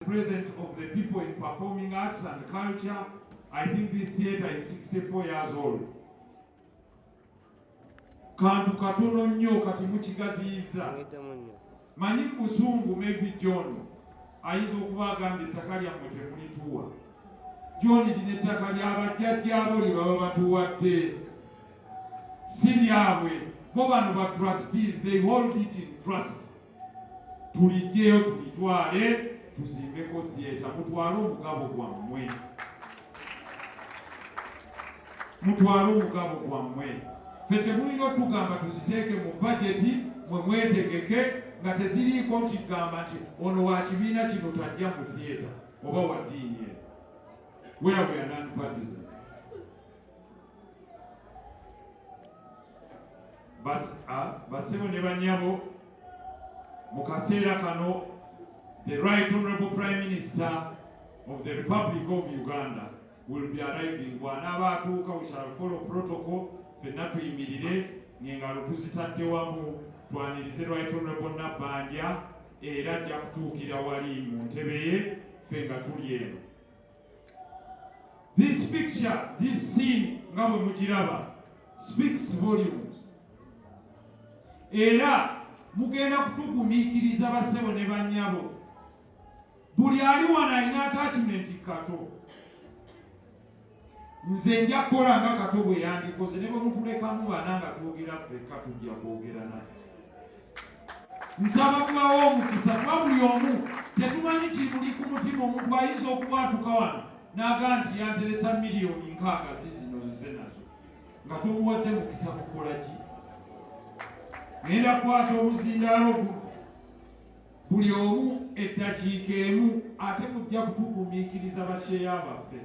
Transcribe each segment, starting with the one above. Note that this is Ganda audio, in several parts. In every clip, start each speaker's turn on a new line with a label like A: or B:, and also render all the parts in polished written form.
A: President of the people in performing arts and culture, I think this theatre is 64 years old. Kantu katono nnyo kati mukigaziyiza. Manyi busungu, maybe John ayinza okuba agambye ettaka lyammwe temulituwa. John, lino ettaka lyabajjajjaabo lye baba batuwadde, si lyabwe. Bo bano ba trustees, they hold it in trust. Tulijjeyo tulitwale tuzimbeko theatre. Mutwale omugabo gwammwe, mutwale omugabo gwammwe. Ffe temulina otugamba tuziteeke mu bajeti. Mwe mwetegeke nga teziriiko nti gamba nti ono wa kibiina kino tajja mu theatre oba wa ddiini eno. Where we are non-partisan. Basebo ne banyabo, mu kaseera kano the Right Honorable Prime Minister of the Republic of Uganda will be arriving. Bw'anaaba atuuka, we shall follow protocol. Ffenna tuyimirire ng'engalo tuzitadde wamu, twanirize Right Honorable Nabbanja, era ajja kutuukira wali mu ntebe ye, ffe nga tuli eno. This picture, this scene nga bwe mugiraba, speaks volumes. Era mugenda kutugumiikiriza, bassebo ne bannyabo. Buli ali wano alina attachment Kato. Nze nja kukola nga Kato bwe yandikoze. Ne bwe mutulekamu bana nga twogera ffekka, tujja kwogera naffe. Nsaba kubawo omukisa, kuba buli omu tetumanyi kimuli ku mutima. Omuntu ayinza okubwatuka wano n'agaa nti yanteresa 60 million zizino nze nazo, nga tomuwadde mukisa kukola ki. Ngenda kukwata omuzindaalo guno, buli omu eddakiika emu, ate mujja kutugumiikiriza. Basheya baffe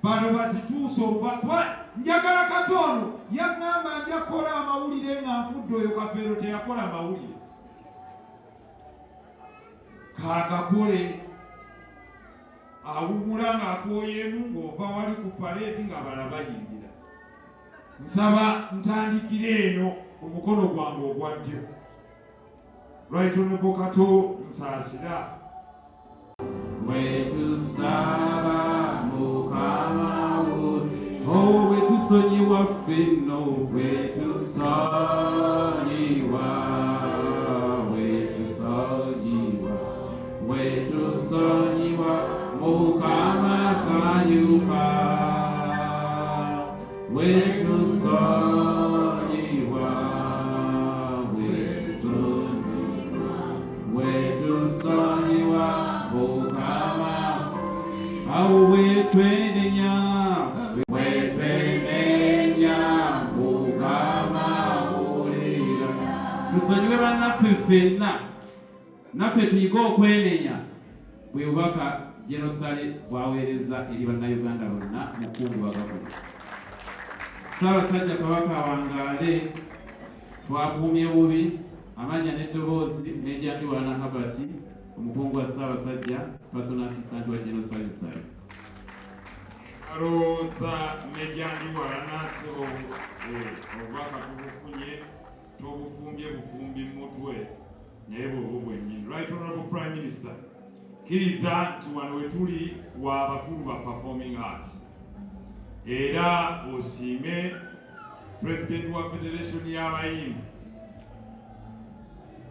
A: bano bazituuse obuba, kuba njagala katono yaŋŋamba nja kukola amawulire nga nfudde. Oyo Kafeero teyakola amawulire, kaagakole. Awummula ng'akooyeemu ng'ova wali ku paleeti ng'abalala bayingira. Nsaba ntandikire eno ku mukono gwange ogwa ddyo, Right Honorable Kato Nsaasira.
B: Bwetusaba Mukama, oh, bwetusonyiwa ffenno, bwetusonyiwa, bwetusonyiwa, bwetusonyiwa, Mukama sanyuka. Bwetusonyiwa, bwetusonyiwa, bwetusonyiwa, Mukama awo bwetwenenya, bwetwenenya, Mukama wulira. Tusonyiwe bannaffe ffenna, naffe tuyige okwenenya. Bwe bubaka General Saleh bwaweereza eri Bannayuganda bonna mu kukungubaga kuno. Ssaabasajja Kabaka awangaale. Twakuumye bubi. Amannya n'eddoboozi, Nejjandiwalana Herbert, omukungu wa Ssaabasajja, personal assistant wa General Salim Saleh.
A: Alowooza Nejjandiwalana, sebo, obubaka tubufunye, tobufumbye bufumbi mutwe, naye bwobwo bwennyini. Right Honorable Prime Minister, kkiriza nti wano we tuli wa bakulu ba performing arts, era osiime president wa federation y'abayimbi,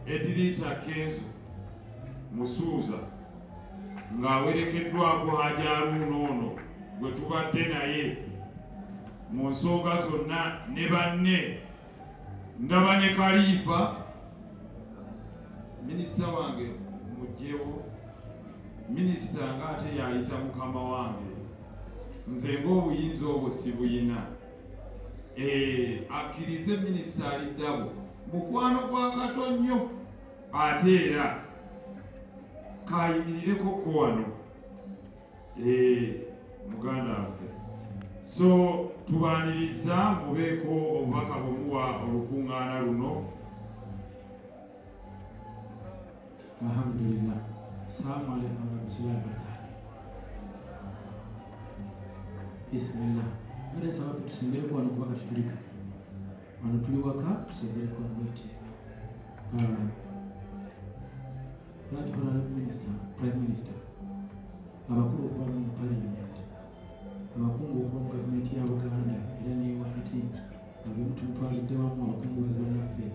A: Edirisa Kenzo Musuuza, ng'awerekeddwako Haji Aruuna ono gwe tubadde naye mu nsonga zonna ne banne. Ndaba ne Kaliifa, minisita wange mugyewo. Minisita ng'ate yayita mukama wange, nze ng'obuyinza obwo sibuyina. Akkirize minisita aliddabo mukwano gwa Kato nnyo, ate era kayimirireko ko wano, muganda waffe. So tubaaniriza, mubeeko obubaka bwe muwa olukuŋŋaana luno.
C: Alhamdulillah. Assalamu alaikum warahmatullahi wabarakatuh. Bismillah. Mbadde nsaba ffe tusembereko wano kuba katutulika. Wano tuli waka, tusembereko wano bweti. Right Honorable Minister, Prime Minister, abakulu okuva mu Parliament, abakungu okuva mu gavumenti ya Buganda era ne wakati nga buli omu tumutwalidde wamu, abakungubazi bannaffe,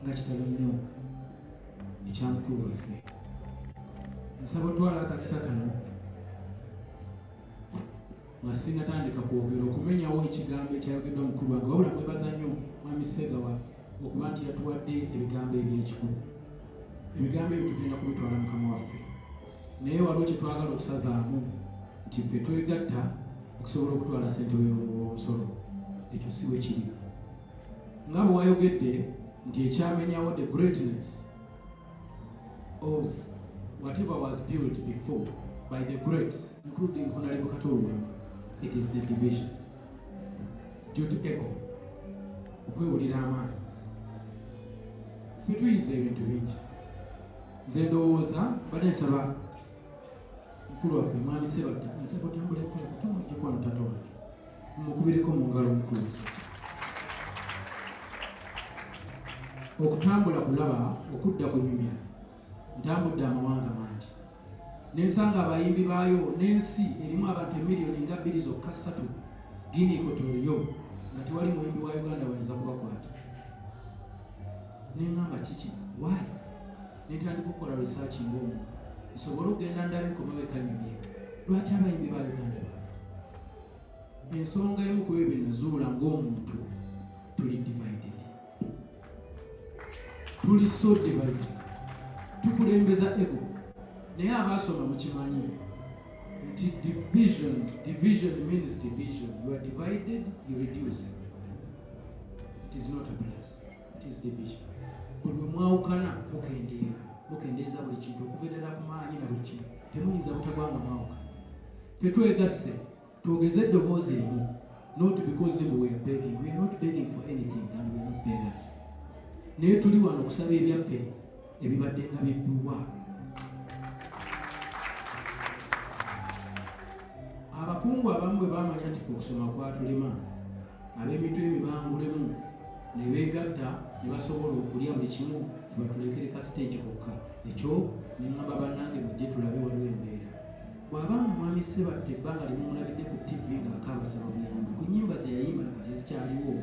C: nga kitalo nnyo ekya mukulu waffe. Nsaba otwala akakisa kano nga sinnatandika kwogera okumenyawo ekigambo ekyayogeddwa mukulu wange, wabula mwebaza nnyo Mwami Ssegawa okuba nti yatuwadde ebigambo eby'ekikulu. Ebigambo ebyo tugenda kubitwala mukama waffe, naye waliwo kye twagala okusazaamu nti ffe twegatta okusobola okutwala ssente w'omusolo. Ekyo si bwe kiri. Nga bwe wayogedde nti ekyamenyawo the greatness of whatever was built before by the greats, including Honorable Kato Lubwama, it is the division due to ego, okwewulira amaanyi. Ffe tuyiza ebintu bingi. Nze ndowooza mbadde nsaba mukulu waffe Mwami Sebatta, nsaba otambuleko katono ojjekwano taata wange, mumukubireko mu ngalo omukulu. Okutambula kulaba, okudda kunyumya. Ntambudde amawanga mangi nensanga abayimbi baayo, n'ensi erimu abantu emiliyoni nga 2 zokka 3, Guinea Equatorial, nga tewali muyimbi wa Uganda wayinza kubakwata. Neŋŋamba kiki, why? Nentandika okukola research ng'omuntu nsobole okugenda ndabe nkomewo ekanyumye lwaki abayimbi ba Uganda baavu. Ensonga emu ku ebyo bye nazuula ng'omuntu, tuli divided, tuli so divided, tukulembeza ego. Naye abaasoma mukimanyi nti division, division means division. You are divided, you reduce. It is not a plus, it is division. Buli bwe mwawukana mukendeera, mukendeeza buli kintu okuva eddala ku maanyi na buli kimu. Temuyinza butagwa nga mwawukana. Ffe twegasse twogeze eddoboozi limu, not because we are begging. We are not begging for anything and we are not beggars, naye tuli wano okusaba ebyaffe ebibadde nga bibbibwa. Abakungu abamu bwe bamanya nti fe okusoma kwatulema, ab'emitwe emibangulemu ne beegatta ne basobola okulya buli kimu, fe batulekere ka stage kokka. Ekyo ne ŋŋamba bannange, mujje tulabe, waliwo embeera. Bw'abanga Mwami Sebatta ebbanga limumulabidde ku TV ng'akaabasaba buyambi ku nnyimba ze yayimba nakati ezikyaliwo,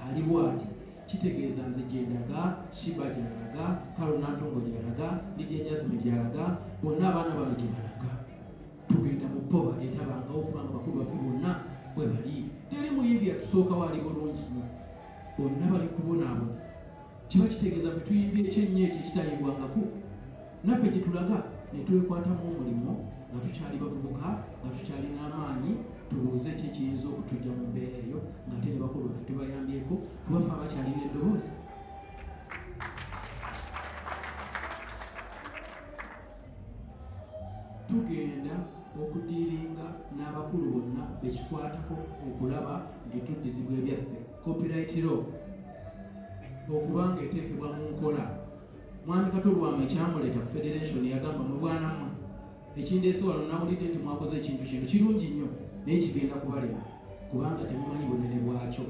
C: ali bw'ati, kitegeeza nze gye ndaga, Shiba gy'alaga, Carol Nantongo gy'alaga, Lydia Jasmine gy'alaga, bonna abaana bano gye balaga. Tugenda mu poverty etabangawo, kubanga bakulu baffe bonna bwe bali. Teri muyimbi yatusookawo ali bulungi nnyo, bonna bali kubonaabona. Kiba kitegeeza ffe tuyimbye ekyennyo ekyo ekitayimbwangako, naffe gye tulaga ne twekwatamu omulimu nga tukyali bavubuka, nga tukyalina amaanyi, tubuuze ki ekiyinza okutujja mu mbeera eyo, ng'ate ne bakulu baffe tubayambyeko, kuba ffe abakyalina eddoboozi. Tugenda okudiiringa n'abakulu bonna bekikwatako okulaba nti tuddizibwa ebyaffe, copyright law okuba nga eteekebwa mu nkola. Mwami Kato Lubwama ekyamuleeta ku federation, yagamba, "Mwe bwanammwe, ekindeese wano, nawulidde nti mwakoze ekintu kino kirungi nnyo, naye kigenda kubalema kubanga temumanyi bunene bwakyo."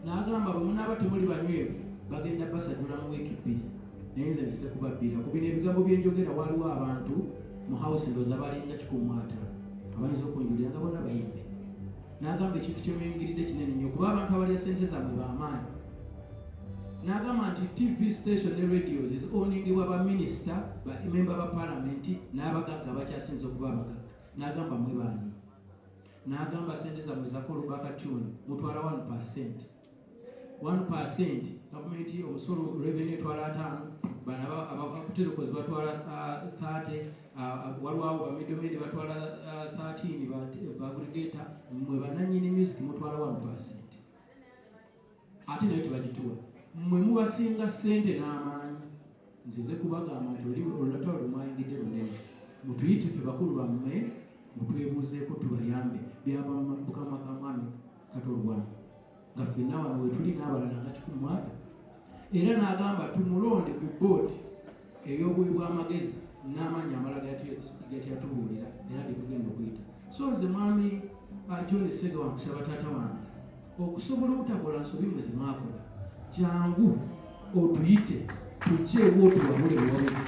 C: N'agamba, "Bwe munaaba temuli banywevu, bagenda basajula mu wiiki 2, naye nze nzize kubabbira ku bino ebigambo byenjogera." Waliwo abantu mu house, ndowooza balinga 150, abayinza okunjulira nga bonna bayimbi. N'agamba, "Ekintu kyemuyingiridde kinene nnyo, kuba abantu abalya sente zammwe b'amaanyi." N'agamba nti TV station ne radios is owningibwa baminisita, bamemba ba palamenti n'abagagga abakyasinze okuba abagagga. N'agamba, "Mwe baani?" N'agamba, "Sente zammwe za callback tune mutwala 1%, 1%. Gavumenti omusolo revenue etwala 50, bano abaterekozi batwala 30, waliwo abo ba middlemen batwala 13, ba aggregator. Mmwe bannannyini music mutwala 1%, ate nayo tebagituwa. Mmwe mubasinga ssente n'amaanyi. Nzize kubagamba nti oli olutalo lwe mwayingidde lunene. Mutuyite ffe bakulu bammwe, mutwebuuzeeko tubayambe." Byava mu kamwa ka Mwami Kato Lubwama, nga ffenna wano wetuli n'abalala nga 150. Era n'agamba tumulonde ku board ey'obuwi bw'amagezi n'amaanyi amalala gatyatubuulira era ge tugenda okuyita. So nze Mwami John Segawa, nkusaba taata wange, okusobola obutakola nsobi mwe ze mwakola, jangu otuyite tujje ewa otuwabule buwabuzi.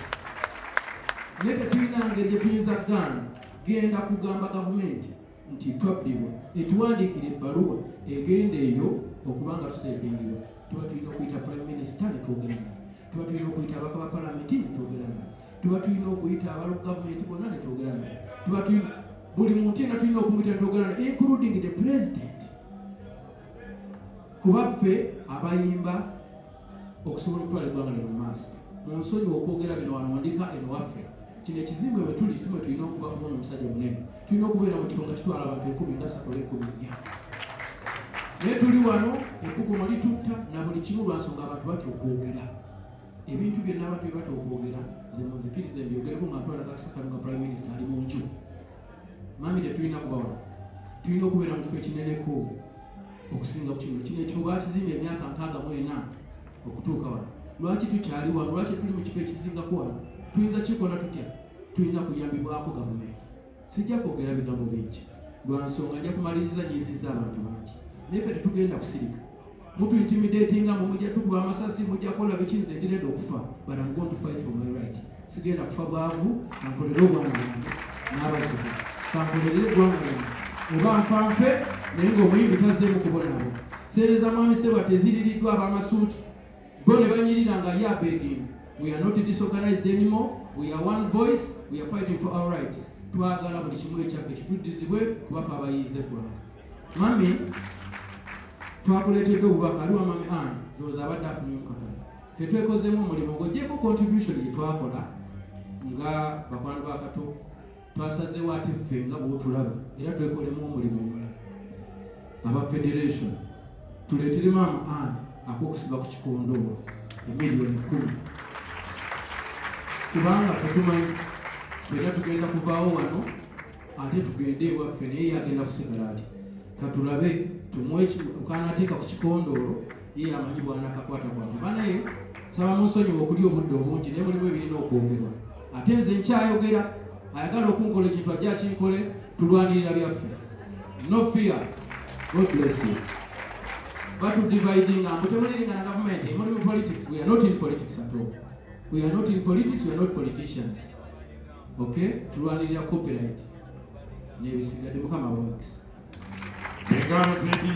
C: Naye tetulina ngeri gye tuyinza kugaana genda kugamba gavumenti nti twabbibwa, etuwandiikira ebbaluwa egenda eyo okuba nga tusevingibwa. Tuba tulina okuyita Prime Minister ne twogera naye, tuba tulina okuyita ababaka ba palamenti ne twogera naye, tuba tulina okuyita abalo gavumenti bonna ne twogera naye, tuba tulina buli muntu yenna tulina okumuyita ne twogera naye, including the president, kuba ffe abayimba okusobola okutwala eggwanga lino mu maaso. Mu nsonyi okwogera bino wano wandika eno waffe, kino ekizimbe bwe tuli si mwe tulina okuba, kubona omusajja munene. Tulina okubeera mu kifo nga kitwala abantu 13 oba 14, naye tuli wano, ebbugumu litutta na buli kimu lwa nsonga abantu batya okwogera ebintu byonna. Abantu bye batya okwogera, nze munzikirize mbyogereko nga ntwala kakisa kano nga Prime Minister ali mu nju. Mami, tetulina kuba wano, tulina okubeera mu kifo ekineneko okusinga ku kino. Kino ekifo bakizimbye emyaka 64 okutuuka wano. Lwaki tukyali wano? Lwaki tuli mu kifo ekisingako wano? Tuyinza kikola tutya? Tulina kuyambibwako gavumenti. Sijja kwogera bigambo bingi lwa nsonga nja kumaliriza nyiizizza abantu bangi, naye ffe tetugenda kusirika. Mutu intimidatinga mu mujja tukuba amasasi, mujja kukola biki, nze ndi ready okufa, but I'm going to fight for my right. Sigenda kufa bwavu. Kankolere obwana bwange n'abazzukulu, kankolerere eggwanga lyange. Oba nfa nfe, naye ng'omuyimbi tazzeemu kubonaabona. Sente za Mwami Seba teziririddwa ab'amasuuti bo ne banyirira nga ye abegging. We are not disorganized anymore. We are one voice. We are fighting for our rights. Twagala buli kimu ekyaffe kituddizibwe, kuba ffe abayiiza eggwanga. Mami, twakuleetedde obubaka. Aliwa Mami Ann? Ndowooza abadde afunye katono. Ffe twekozeemu omulimu ng'ogyeko contribution gye twakola nga bakwano ba Kato. Twasazeewo ate ffe nga bw'otulaba era twekolemu omulimu omulala aba federation, tuleetere Maama Ann ak'okusiba ku kikondoolo 10 million, kubanga ffe tumanyi ffenna tugenda kuvaawo wano ate tugende ewaffe, naye ye agenda kusigala. Ati katulabe tumuwe kanaateeka ku kikondoolo, ye amanyi bw'anakakwatakwata. Banaye, saba munsonyiwa okulya obudde obungi, naye mulimu ebirina okwogerwa. Ate nze nkyayogera. Ayagala okunkola ekintu ajja akinkole. Tulwanirira byaffe, no fear. God bless you. Batudividinga mbu temuliringa na gavumenti, muli mu politics. We are not in politics at all. We are not in politics. We are not politicians, okay? Tulwanirira copyright n'ebisigadde. Mukama abamukisa.
A: Engalo ziyitiri.